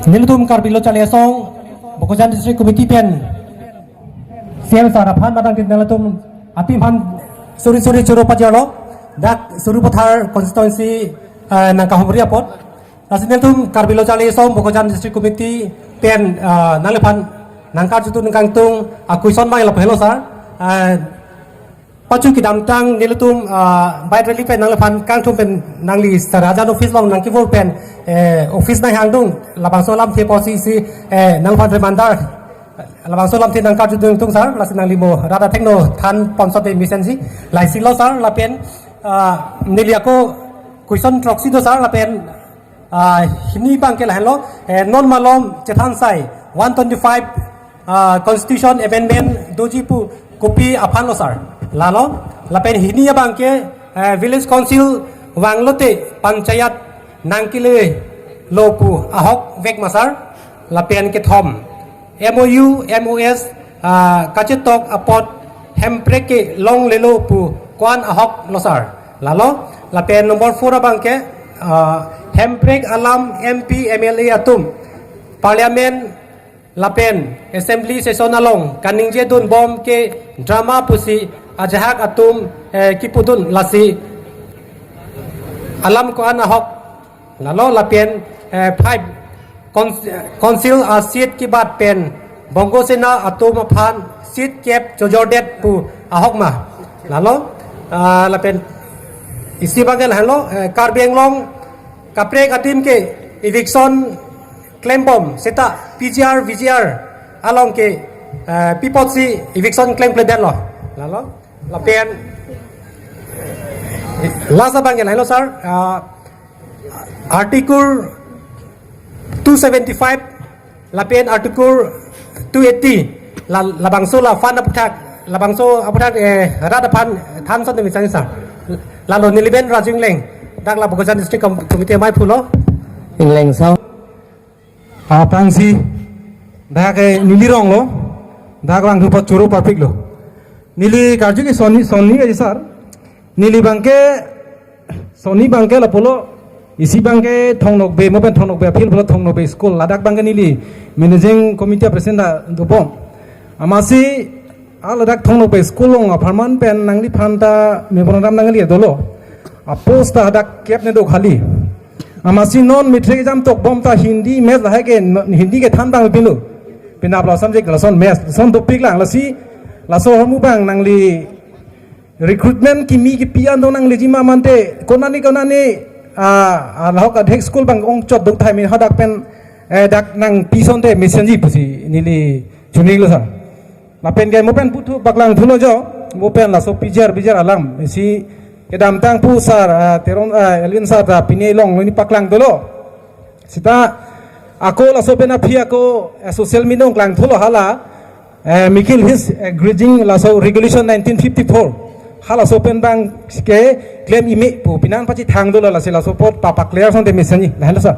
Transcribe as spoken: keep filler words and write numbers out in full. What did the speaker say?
Nelitum Karbi Lo Charli Asong Bokajan District Committee pen C M sir aphan madang tin nelitum atim aphan suri suri choro pajalo dak Sarupathar constituency, eh, nangkahumri apot. Lasi nelitum Karbi Lo Charli Asong Bokajan District Committee pen, eh, nangliphan nangkarjutu nangkangtung a question mai lapu helo sir. Eh, pachu kedamtang nelitum, ah, bike rally pen nangliphan kangthum pen nangli sir ajan office along nangkevur pen, eh, office nanghangdun labangso alamthe pusi si, eh, nangliphan reminder labangso alamthe nangkarjudun tung sir, lasi nangli mo rada thekno than ponsote mesenji. Laisi lo sir, lapen, ah, neli ako question throksi do sir, lapen ah, hini abangke lahenlo, eh, non malom chethan sai one twenty-five, ah, constitution amendment doji pu kopi aphan lo sir. Lalo, lapen hini abangke, eh, village council vanglote panchayat nangkele lo pu ahok vek ma sir. Lapen kethom, M O U, M O S, ah, kachetok apot Hemprek ke longlelo pu ko-an ahok lo sir. Lalo, lapen number four abangke, ah, Hemprek alam M P, M L A atum Parliament lapen Assembly session along kaningje dunbom ke drama pusi ajahak atum, eh, kipudun, lasi alam ko-an ahok. Lalo lapen, eh, five, cons-, council a seat kebat pen Bongo Sena atum aphan seat kep chojordet pu ahok ma. Lalo, ah, lapen isi abangke lahenlo, eh, Karbi Anglong kaprek adim ke eviction klembom seta P G R, V G R along ke, eh, pi apotsi eviction klemkledetlo. Lalo, lapen last abangke lahenlo sir, ah, Article two seventy-five lapen Article two eighty la, labangso la fund aputhak, labangso aputhak, eh, rat aphan than asonte mesen sir. Lalo neli pen Raju Engleng, dak la Bokajan District Com-, Committee amei pulo. Engleng sir. Aphrangsi dak, eh, neli rong lo, dak langthu apot choro parpik lo. Neli karju ke sonni, sonni aji sir. Neli abangke, sonni abangke lapulo, isi abangke Thong Nokbe, mo pen Thong Nokbe a-field pulo, Thong Nokbe school, ladak abangke neli managing committee president ta dobom. Amatsi, ah, ladak Thong Nokbe school along apharman pen nangliphan ta memorandum nangli dolo. A-post ta dak kep ne do khali. Amatsi non matric exam tokbom ta Hindi, Maths lahai ke, Hindi ke than tang pinu. Penap la subject lason Maths, lason topic lang, lasi laso ahormu abang nangli recruitment kimi kipi an dong nangleji ma mante, konane konane, ah, ah, lahok adhek school abang ongchot dok thai min hadak pen, eh, dak nangpi asonte mesenji pusi neli chuninglo sir. Lapen ke mo pen puthu paklang thulo jo, mo pen laso P G R, V G R alam, isi kedamtang pu sir, ah, Teron, ah, Elwin sir ta pine longlo, neli paklang thulo. Seta ako laso pen aphi ako, eh, social media along klang thulo hala, eh, Mikil Hills, eh, grazing laso regulation nineteen fifty-four. Halaso pen abangke claim ime pu pinan pachethang dolo, lasi laso apot papa clear asonte mesenji. Lahenlo sir.